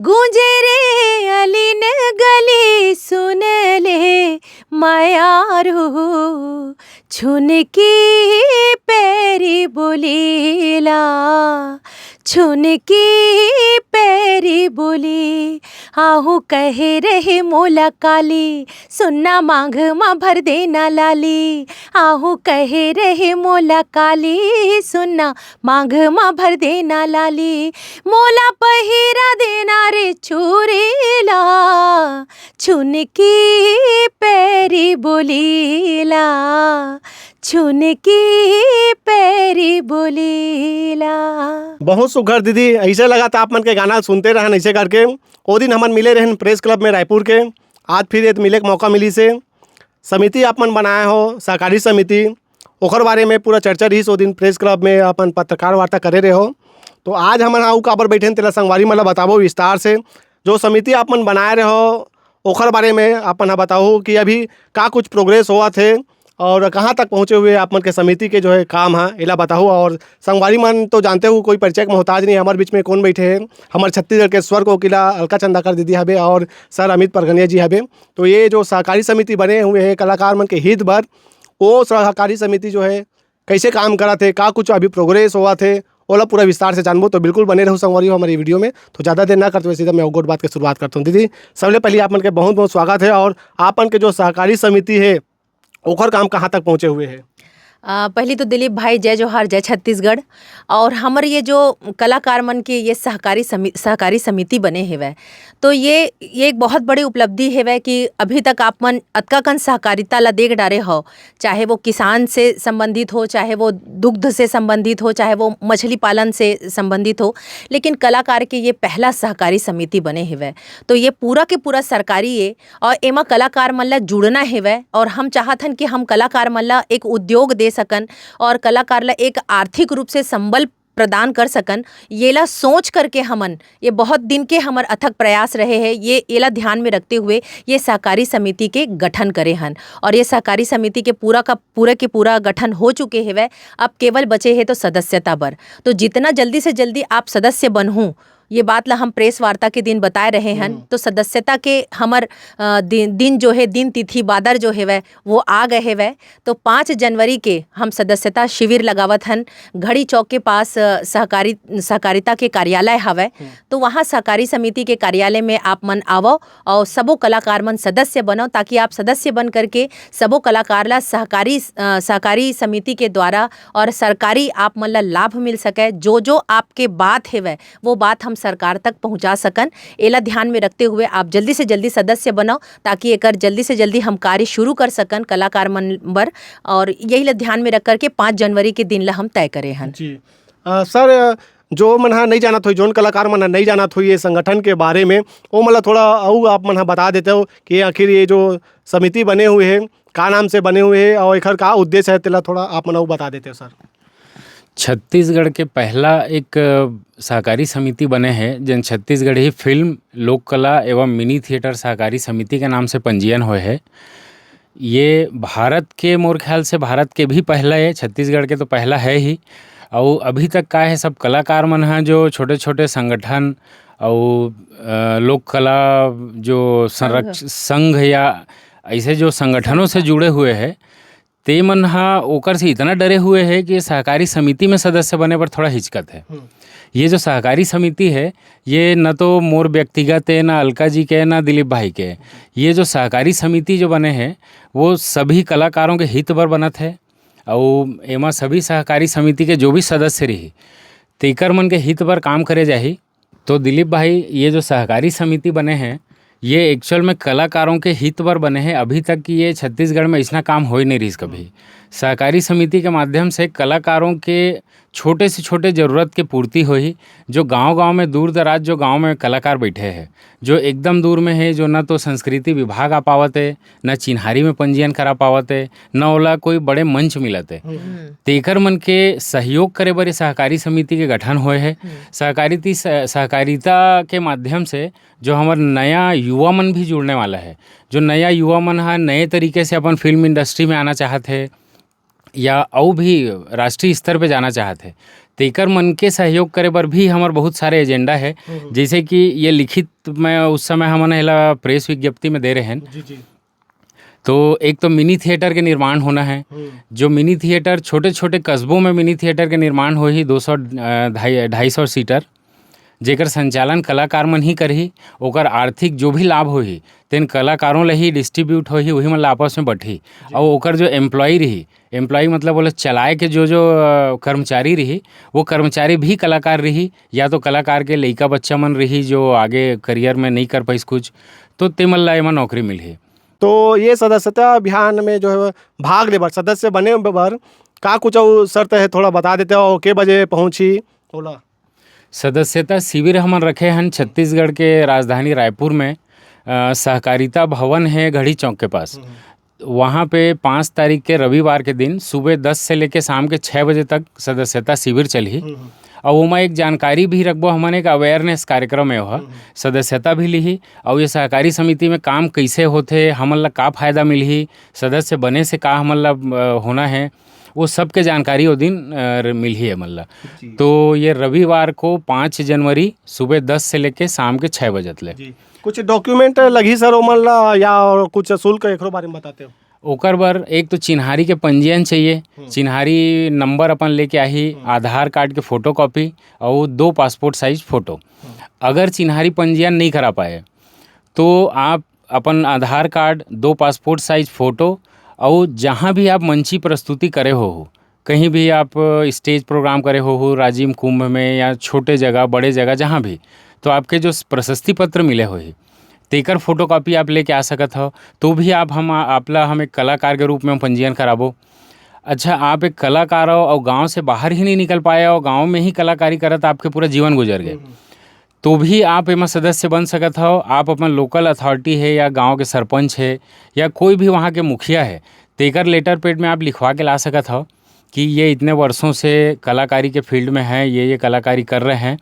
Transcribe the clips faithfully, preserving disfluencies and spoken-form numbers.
गूंजे रे अलिन गली सुन ले मयारू, छुनकी पैरी बोलीला, छुनकी पैरी बोली। आहू कहे रहे मोला काली, सुनना मांग मा भर देना लाली। आहू कहे रहे मोला काली, सुनना मांग मा भर देना लाली। मोला पहिरा देना रे छुरी ला, छुनकी पैरी बोलीला, छुनकी पैरी बोलीला। बहुत सुघर दीदी, ऐसे लगा था आप मन के गाना सुनते रहन ऐसे करके। ओ दिन हमन मिले रहन प्रेस क्लब में रायपुर के, आज फिर ये मिले के मौका मिलिस हे। समिति आप मन बनाए हो, सहकारी समिति, ओकर बारे में पूरा चर्चा रहिस ओ दिन प्रेस क्लब में अपन पत्रकार वार्ता करे रहे हो। तो आज हमन हा अउ काबर बैठे हन तेला संगवारी मन ला बताबो विस्तार से। जो समिति आप मन बनाए रहे हो ओकर बारे में अपन हा बताओ कि अभी का कुछ प्रोग्रेस होवत हे और कहाँ तक पहुँचे हुए आप मन के समिति के जो है काम है, एला बताओ। और संगवारी मन तो जानते हो कोई परिचय के मोहताज नहीं, हमारे बीच में कौन बैठे हैं, हमारे छत्तीसगढ़ के स्वर कोकिला अलका चंदाकर दीदी हबे और सर अमित परगनिया जी हबे। तो ये जो सहकारी समिति बने हुए हैं कलाकार मन के हित बर, वो सहकारी समिति जो है कैसे काम करत हे, का कुछ अभी प्रोग्रेस होवत हे, ओला पूरा विस्तार से जानबो। तो बिल्कुल बने रहू संगवारी हो हमारी वीडियो में। तो ज़्यादा देर ना करते हुए सीधा मैं गोठ बात के शुरुआत करता हूँ। दीदी, सबले पहले आप मन के बहुत बहुत स्वागत है और आप मन के जो सहकारी समिति है ओकर काम कहाँ तक पहुँचे हुए है? आ, पहली तो दिलीप भाई, जय जोहार, जय छत्तीसगढ़। और हमर ये जो कलाकार मन के ये सहकारी समि-, सहकारी समिति बने हेवय, तो ये, ये एक बहुत बड़ी उपलब्धि हेवय कि अभी तक आप मन अतका कन सहकारिता ला देख डारे हो, चाहे वो किसान से संबंधित हो, चाहे वो दुग्ध से संबंधित हो, चाहे वो मछली पालन से संबंधित हो, लेकिन कलाकार के ये पहला सहकारी समिति बने हेवय। तो ये पूरा के पूरा सरकारी ये, और एमा कलाकार मन ला जुड़ना हेवय, और हम चाहत हन कि हम कलाकार मन ला एक उद्योग दे सकन और कलाकार ला एक आर्थिक रूप से संबल प्रदान कर सकन। येला सोच करके हमन, ये बहुत दिन के हमर अथक प्रयास रहे हैं, ये, येला ध्यान में रखते हुए ये सहकारी समिति के गठन करे हन। और ये सहकारी समिति के पूरा का पूरा के पूरा गठन हो चुके हेवय। अब केवल बचे हे तो सदस्यता बर। तो जितना जल्दी से जल्दी आप सदस्य बनहू, ये बात ला हम प्रेस वार्ता के दिन बताए रहे हन। तो सदस्यता के हमर, अ, दिन, दिन जो है, दिन तिथि बादर जो हेवय, वो आ गए हेवय। तो पाँच जनवरी के हम सदस्यता शिविर लगावत हन घड़ी चौक के पास, अ, सहकारी, सहकारिता के कार्यालय हवय। तो वहाँ सहकारी समिति के कार्यालय में आप मन आवव और सबो कलाकार मन सदस्य बनव, ताकि आप सदस्य बन करके सबो कलाकार ला सहकारी, अ, सहकारी समिति के द्वारा और सरकारी आप मन ला लाभ मिल सके। जो जो आपके बात हेवय, वो बात हम सरकार तक पहुँचा सकन। एला ध्यान में रखते हुए आप जल्दी से जल्दी सदस्य बनव, ताकि एकर जल्दी से जल्दी हम कार्य शुरू कर सकन कलाकार मन बर। और यही ला ध्यान में रख करके पाँच जनवरी के दिन ला हम तय करे हन। जी। अ, सर, अ, जो मन हा नहीं जानत होई, जोन कलाकार मन हा नहीं जानत होई ये संगठन के बारे में, वो मन ला थोड़ा अउ आप मन हा बता देते हो कि आखिर ये जो समिति बने हुए है, का नाम से बने हुए है और एकर का उद्देश्य है, तेला थोड़ा आप मन अउ बता देते हो सर। छत्तीसगढ़ के पहला एक, अ, सहकारी समिति बने हे, जेन छत्तीसगढ़ी फिल्म, लोक कला एवं मिनी थिएटर सहकारी समिति के नाम से पंजीयन होए हे। ये भारत के, मोर ख्याल से भारत के भी पहला हे, छत्तीसगढ़ के तो पहला हे ही। अउ अभी तक का हे, सब कलाकार मन ह जो छोटे-छोटे संगठन अउ, अ, लोक कला जो संरक्ष-, संघ या ऐसे जो संगठनों से जुड़े हुए हे, ते मन ह ओकर से इतना डरे हुए हे कि सहकारी समिति में सदस्य बने बर थोड़ा हिचकत हे। ये जो सहकारी समिति हे, ये न तो मोर व्यक्तिगत हे, ना अलका जी के, ना दिलीप भाई के। ये जो सहकारी समिति जो बने हे, वो सभी कलाकारों के हित बर बनत हे। अउ एमा सभी सहकारी समिति के जो भी सदस्य रही, तेकर मन के हित बर काम करे जाही। तो दिलीप भाई, ये जो सहकारी समिति बने हे, ये एक्चुअल में कलाकारों के हित बर बने हे। अभी तक की ये छत्तीसगढ़ में इसना काम होए नहीं रहिस कभी। सहकारी समिति के माध्यम से कलाकारों के छोटे से छोटे जरूरत के पूर्ति होही। जो गांव-गांव में, दूर दराज जो गांव में कलाकार बैठे हे, जो एकदम दूर में हे, जो ना तो संस्कृति विभाग आ पावत हे, ना चिन्हारी में पंजीयन करा पावत हे, ना ओला कोई बड़े मंच मिलत हे, तेकर मन के सहयोग करे बर ये सहकारी समिति के गठन होए हे। सहकारिती-, स-, सहकारिता के माध्यम से जो हमर नया युवा मन भी जुड़ने वाला हे, जो नया युवा मन ह नए तरीके से अपन फिल्म इंडस्ट्री में आना चाहत हे या अउ भी राष्ट्रीय स्तर पे जाना चाहत हे, तेकर मन के सहयोग करे बर भी हमर बहुत सारे एजेंडा है। हम्म। जैसे कि ये लिखित में उस समय हमन एला प्रेस विज्ञप्ति में दे रहे हैं। जी, जी। तो एक तो मिनी थिएटर के निर्माण होना है, हम्म। जो मिनी थिएटर, छोटे-छोटे कस्बों में मिनी थिएटर के निर्माण होही, दो सौ, अ, ढाई, ढाई सौ सीटर, जेकर संचालन कलाकार मन ही करही, ओकर आर्थिक जो भी लाभ होही, तेन कलाकारों ले ही डिस्ट्रीब्यूट होही, वही मन ला आपस में बंटही। जी। अउ ओकर जो एम्प्लॉई रही, एम्प्लॉई मतलब ओला चलाए के जो, जो, अ, कर्मचारी रही, वो कर्मचारी भी कलाकार रही, या तो कलाकार के लइका बच्चा मन रही, जो आगे करियर में नहीं कर पाइस कुछ, तो ते मन ला एमा नौकरी मिलही। तो ये सदस्यता अभियान में जो है भाग ले बर, सदस्य बने बर का कुछ अउ शर्त है, थोड़ा बता देते हो, के बजे पहुँची ओला? सदस्यता शिविर हमन रखे हन छत्तीसगढ़ के राजधानी रायपुर में, अ, सहकारिता भवन है घड़ी चौक के पास। हम्म। वहाँ पे पाँच तारीख के रविवार के दिन सुबह दस से लेके शाम के छः बजे तक सदस्यता शिविर चलही। हम्म। अउ ओमा एक जानकारी भी रखबो हमन, एक अवेयरनेस कार्यक्रम है वह। हम्म। सदस्यता भी लिही, अउ ये सहकारी समिति में काम कैसे होथे, हमन ला का फायदा मिलही, सदस्य बने से का हमन ला, अ, होना है, वो सब के जानकारी ओ दिन, अ, र-, मिलही हमन ला। जी। तो ये रविवार को पाँच जनवरी सुबह दस से लेके शाम के छः बजे तक ले। जी। कुछ डॉक्यूमेंट लगही सर ओमन ला, या और कुछ शुल्क, एकरो बारे में बताते हो? ओकर बर एक तो चिन्हारी के पंजीयन चाहिए, हम्म। चिन्हारी नंबर अपन लेके आही, हम्म। आधार कार्ड के फोटोकॉपी और दो पासपोर्ट साइज फोटो। हम्म। अगर चिन्हारी पंजीयन नहीं करा पाए, तो आप अपन आधार कार्ड, दो पासपोर्ट साइज फोटो और जहाँ भी आप मंची प्रस्तुति करे हो, हो, कहीं भी आप स्टेज प्रोग्राम करे हो, हो राजिम कुंभ में या छोटे जगह, बड़े जगह, जहाँ भी, तो आपके जो प्रशस्ति पत्र मिले होही, तेकर फोटोकॉपी आप लेके आ सकत हो। तो भी आप हम, आप ला हम एक कलाकार के रूप में पंजीयन कराबो। अच्छा, आप एक कलाकार हो और गांव से बाहर ही नहीं निकल पाए हो, गांव में ही कलाकारी करत आपके पूरा जीवन गुजर गए, हम्म। तो भी आप एमा सदस्य बन सकत हो। आप अपन लोकल अथॉरिटी है या गांव के सरपंच है या कोई भी वहाँ के मुखिया है, तेकर लेटर पैड में आप लिखवा के ला सकत हो कि ये इतने वर्षों से कलाकारी के फील्ड में हैं, ये, ये कलाकारी कर रहे हैं।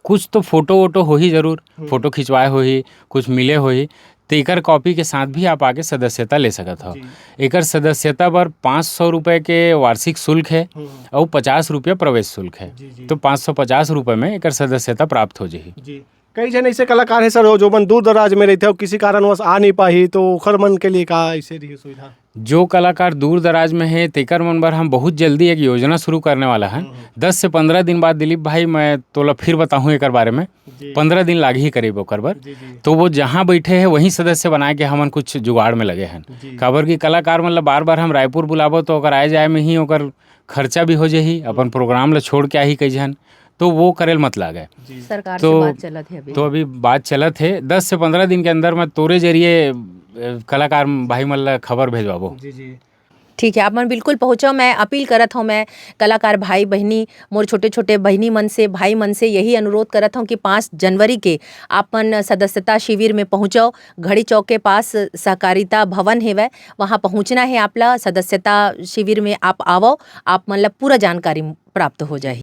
कुछ तो फोटो वोटो होही जरूर, हम्म। फोटो खिंचवाए होही, कुछ मिले होही, तेकर कॉपी के साथ भी आप आके सदस्यता ले सकत हो। जी। एकर सदस्यता बर पाँच सौ रुपए के वार्षिक शुल्क है हम्म। और पचास रुपया प्रवेश शुल्क है। जी, जी। तो पाँच सौ पचास रुपए में एकर सदस्यता प्राप्त हो जाही। जी। कई झन ऐसे कलाकार है सर, जो मन दूर दराज में रहते हो, किसी कारणवश आ नहीं पाही, तो ओखर मन के लिए का ऐसे रही सुविधा? जो कलाकार दूर दराज में है, तेकर मन बर हम बहुत जल्दी एक योजना शुरू करने वाला है। हम्म। दस से पंद्रह दिन बाद, दिलीप भाई, मैं तोला फिर बताहूँ एकर बारे में। जी। पंद्रह दिन लागही करीब ओकर बर। जी, जी। तो वो जहाँ बैठे हैं, वहीं सदस्य बनाए के हमन कुछ जुगाड़ में लगे हैं। जी। काबर कि कलाकार मन ला बार-बार हम रायपुर बुलाबो, तो ओकर आए जाए में ही ओकर खर्चा भी हो जाही, अपन हम्म। प्रोग्राम ला छोड़ के आही कई झन, तो वो करे ल मत लागे। जी। सरकार तो, से बात चलत है अभी। तो अभी बात चलत है, दस से पंद्रह दिन के अंदर मैं तोरे जरिए, अ, कलाकार भाई मन ला खबर भेजवाबो। जी, जी। ठीक है, आप मन बिल्कुल पहुँचो। मैं अपील करत हूँ, मैं कलाकार भाई बहिनी, मोर छोटे-छोटे बहिनी मन से, भाई मन से यही अनुरोध करत हूँ कि पाँच जनवरी के आप मन सदस्यता शिविर में पहुँचो। घड़ी चौक के पास सहकारिता भवन हेवय, वहाँ पहुँचना है आप ला। सदस्यता शिविर में आप आवो, आप मन ला पूरा जानकारी प्राप्त हो जाही।